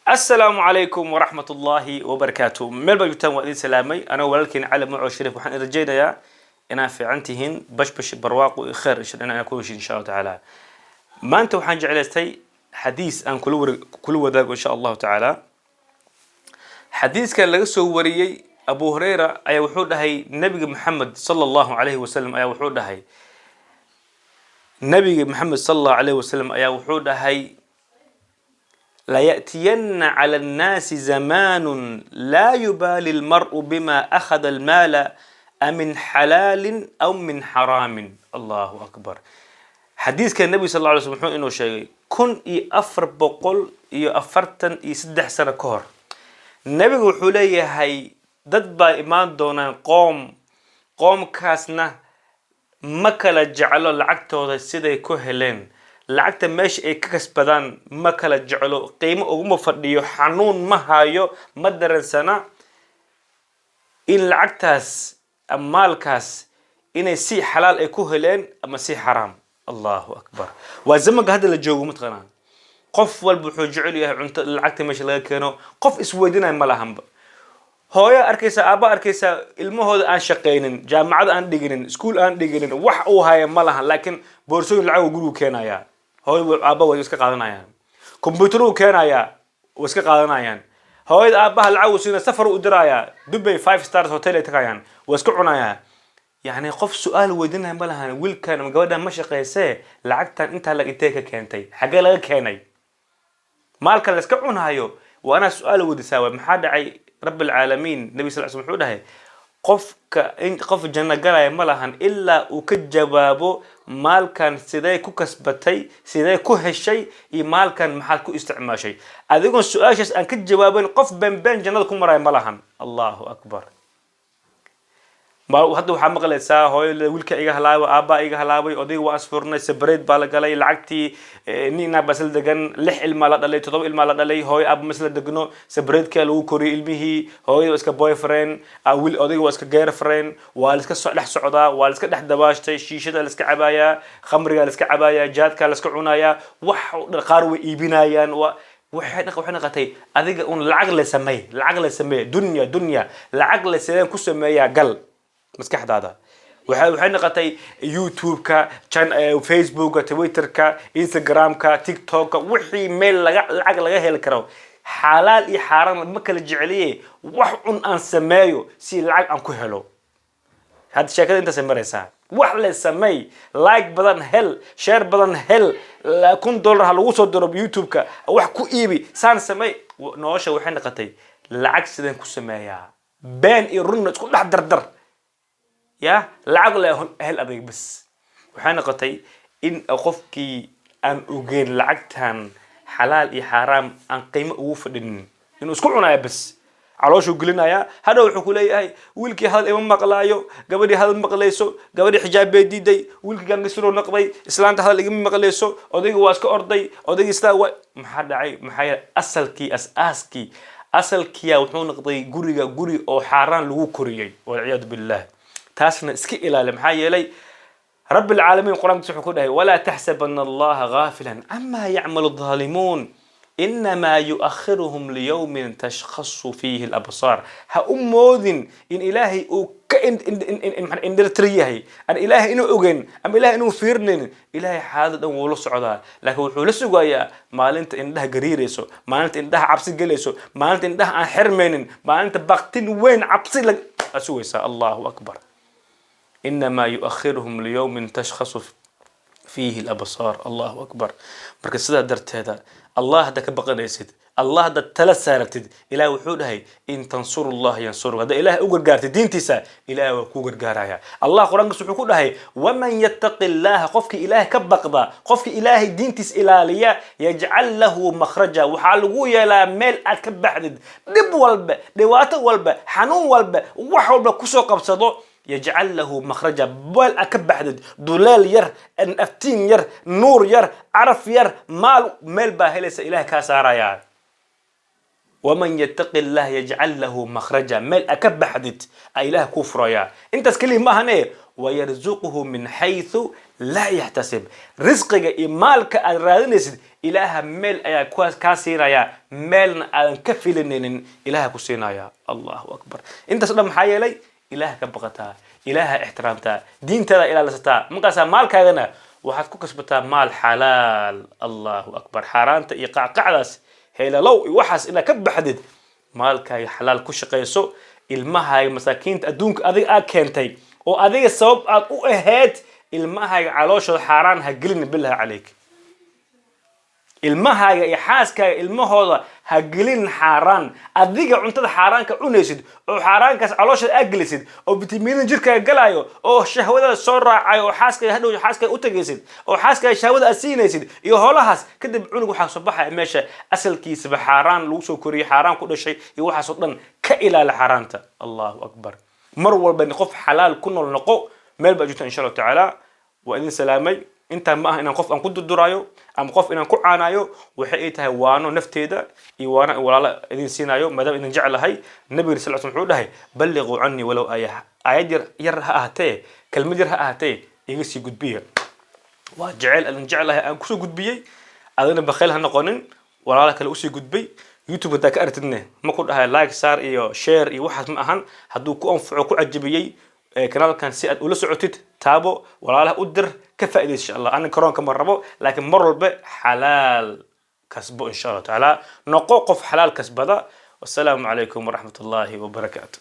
Asalaamu calaykum waraxmat ullaahi wabarakaatu. Meel baa joogtaan, waa idin salaamay. Anoo walaalkiin Cali Muco Shariif. Waxaan idin rajaynayaa inaa fiican tihiin, bashbash, barwaaqo iyo kheer inaan ku heshin, insha Allahu tacaala. Maanta waxaan jeclaystay xadiis aan kula wadaago, insha Allahu tacaala. Xadiiskan laga soo wariyey Abu Hureyra ayaa wuxuu dhahay, Nabiga Maxamed sala Allahu calayhi wasalam ayaa wuxuu dhahay, Nabiga Maxamed sala Allahu calayhi wasalam ayaa wuxuu dhahay: "ليأتين على الناس زمان لا يبالي المرء بما أخذ المال أمن حلال أو من حرام." الله أكبر. Xadiiska Nabiga sal alla alay slam wuxuu inuu sheegay 1443 sano ka hor. Nebigu wuxuu leeyahay, dad baa imaan doonaan, qoom, qoomkaasna ma kala jeclo lacagtooda siday ku heleen. Lacagta meesha ay ka kasbadaan ma kala jeclo, qiimo uguma fadhiyo, xanuun ma hayo, ma dareensana in lacagtaas ama maalkaas inay si xalaal ay ku heleen ama si xaraam. Allahu akbar. Waa zamanka hadda la joogo. Mataqaanaa, qof walba wuxuu jecel yahay cunto lacagta meesha laga keeno. Qof isweydiinaya ma lahanba. Hooyo arkaysa, aabba arkaysa, ilmahooda aan shaqaynin, jaamacad aan dhiginin, iskuul aan dhiginin, wax uu haya ma lahan, laakiin boorsooyin lacag uu gurigu keenayaa. Hooyo, aabba way iska qaadanayaan. Computer uu keenayaa, way iska qaadanayaan. Hooyada, aabbaha lacag uu siina, safar u dirayaa, Dubai five stars hotel ay tagayaan, waa iska cunayaa. Yacni qof su-aal weydiinaya ma lahan, wiilkan ama gabadhan ma shaqaysee, lacagtan intaa lag intee ka keentay, xaggee laga keenay? Maalka la iska cunaayo waa inaa su-aal weydiisaa waay. Maxaa dhacay? Rabbi alcaalamiin, Nabi sal sl wuxuu dhahay, qofka in qof janno galaya ma lahan ilaa uu ka jawaabo maalkan sidee ku kasbatay, sidee ku heshay, iyo maalkan maxaad ku isticmaashay. Adigoon su-aashaas aan ka jawaaban, qof beenbeen jannada ku maraya ma lahan. Allahu akbar. Hadda waxaa maqlaysaa hooyo, wiilka iga halaabay, aabbaa iga halaabay, odayga waa asfurnay, separate baa la galay, lacagtii nina baa isla degan, lix ilmaa la dhalay, toddoba ilmaa la dhalay, hooyo aaba ma isla degno, separatekaa lagu koriyay ilmihii, hooyada waa iska boyfriend, wiil odayga waa iska girlfriend, waa la iska dhex socdaa, waa la iska dhex dabaashtay, shiishada la iska cabayaa, khamrigaa la iska cabayaa, jaadkaa la iska cunayaa, wax oo dhan qaar way iibinayaan. Waa waxay noqotay adiga un lacag la sameey, lacag la sameey, dunya dunya, lacag la sideen ku sameeyaa gal maskaxdaada. Waxay noqotay YouTube-ka, Facebook-ka, Twitter-ka, Instagram-ka, TikTok-ka, wixii meel laga lacag laga heli karo, xalaal iyo xaaraan ma kala jeceliye, wax un aan sameeyo si lacag aan ku helo. Hadda sheekada intaasay maraysaa. Wax le sameey, like badan hel, share badan hel, $1000 ha lagu soo diro YouTube-ka, wax ku iibi, saan sameey. Nolosha waxay noqotay lacag sideen ku sameeyaa, been iyo runna isku dhex dardar, ya lacag le hel adeeg bas. Waxay noqotay in qofkii aan ogeyn lacagtan xalaal iyo xaaraam aan qiimo ugu fadhinin inuu isku cunaya bas, calooshuu gelinayaa. Hadhow wuxuu ku leeyahay, wiilkii hadal ima maqlaayo, gabadhii hadal maqlayso, gabadhii xijaab bay diiday, wiilkii gangisiroo noqday, islaanta hadal igama maqlayso, odayga waa iska orday, odaygii sidaa waa. Maxaa dhacay? Maxaa yeelay asalkii, as-aaskii, asalkiya wuxuu noqday guriga guri oo xaaraan lagu koriyey, walciyaadu billah. Taasna iska ilaali. Maxaa yeelay رب العالمين qur-aankiisa wuxuu ku dhahay: "ولا تحسبن الله غافلا عما يعمل الظالمون إنما يؤخرهم ليوم تشخص فيه الأبصار." Ha u moodin in Ilaahay uu ka indhirtir yahay, aan Ilaahay inuu ogeyn ama Ilaahay inuu fiirinayn. Ilaahay xaalada dhan wuu la socdaa, laakiin wuxuu la sugayaa maalinta indhaha gariirayso, maalinta indhaha cabsi gelayso, maalinta indhaha aan xirmaynin, maalinta baktin weyn cabsi la sugaysaa. Allahu akbar. إنما يؤخرهم ليوم تشخص فيه الأبصار. Allahu akbar. Marka sidaa darteeda, Allah hadda ka baqanaysid, Allah haddaad tala saaratid, Ilaah wuxuu dhahay: "إن تنصروا الله ينصركم." Hadda Ilaah u gargaartid diintiisa, Ilaah waa kuu gargaaraya. Allah qur-aankiisa wuxuu ku dhahay: "ومن يتق الله." Qofkii Ilaahay ka baqda, qofkii Ilaahay diintiisa ilaaliya, "يجعل له مخرجا." Waxaa lagu yeelaa meel aad ka baxdid dhib walba, dhibaato walba, xanuun walba, wax walba kusoo qabsado. يجعل له مخرجا, meel aad ka baxdid, duleel yar, aftiin yar, nuur yar, caraf yar, maal meel baa helaysa Ilaah kaa saarayaa. "ومن يتق الله يجعل له مخرجا." Meel aad ka baxdid a Ilaah kuu furayaa. Intaas keliya maahane. ويرزقه من حيث لا يحتسب. Risqiga iyo maalka aad raadinaysid, Ilaaha meel ayaa kuwaas kaa siinaya, meelna aadan ka filanaynin Ilaaha ku siinaya. Allahu akbar! Intaas o dhan maxaa yeelay? Ilaaha ka baqataa, Ilaaha ixtiraamtaa, diintaada ilaalisataa. Markaasaa maalkaagana waxaad ku kasbataa maal xalaal. Allahu akbar! Xaaraanta iyo qacqacdaas heelalow iyo waxaas inaad ka baxdid, maalkaaga xalaal ku shaqayso. Ilmahaaga masaakiinta adduunka adiga aad keentay oo adiga sabab aad u ahayd, ilmahaaga calooshooda xaaraan ha gelin, billahi calayk. Ilmahaaga iyo xaaskaaga ilmahooda ha gelin xaaraan. Adiga cuntada xaaraanka cunaysid oo xaaraankaas calooshada aad gelisid oo vitamiinada jirkaaga galaayo oo shahwadada soo raacayo oo xaaskaaga hadhow xaaskaaga u tagaysid oo xaaskaaga shahwada aad siinaysid iyo hoolahaas, kadib cunug waxaa soo baxaya meesha asalkiisaba xaaraan lagu soo koriyey, xaaraan ku dhashay iyo waxaasoo dhan. Ka ilaali xaaraanta. Allahu akbar! Mar walba qof xalaal ku nool noqo meel baa jirta, insha Allahu tacaala. Waa idin salaamay. Intaan ma aha inaan qof aan ku durduraayo ama qof inaan ku caanayo. Waxay ay tahay waano nafteeda iyo waano walaala idin siinayo, maadaama idin jeclahay. Nabiga sal sl wuxuu dhahay: "بلغوا عني ولو آية." Aayad yar yar ha ahatee, kelmad yar ha ahatee, iga sii gudbiya. Waa jeceyl idin jeclahay aan kusoo gudbiyey. Adina bakhayl ha noqonin, walaala kale usii gudbay. YouTube haddaa ka aragtidne, ma ku dhahay like saar iyo share iyo waxaas ma ahan. Hadduu ku anfaco, ku cajabiyey kanaalkan, si aad ula socotid taabo, walaalaha u dir, ka faa'iidaysa, insha Allah. Ana karoonka ma rabo, laakiin mar walba xalaal kasbo, insha Allah tacaala. Noqo qof xalaal kasbada. Wasalaamu calaykum waraxmat ullaahi wabarakaatu.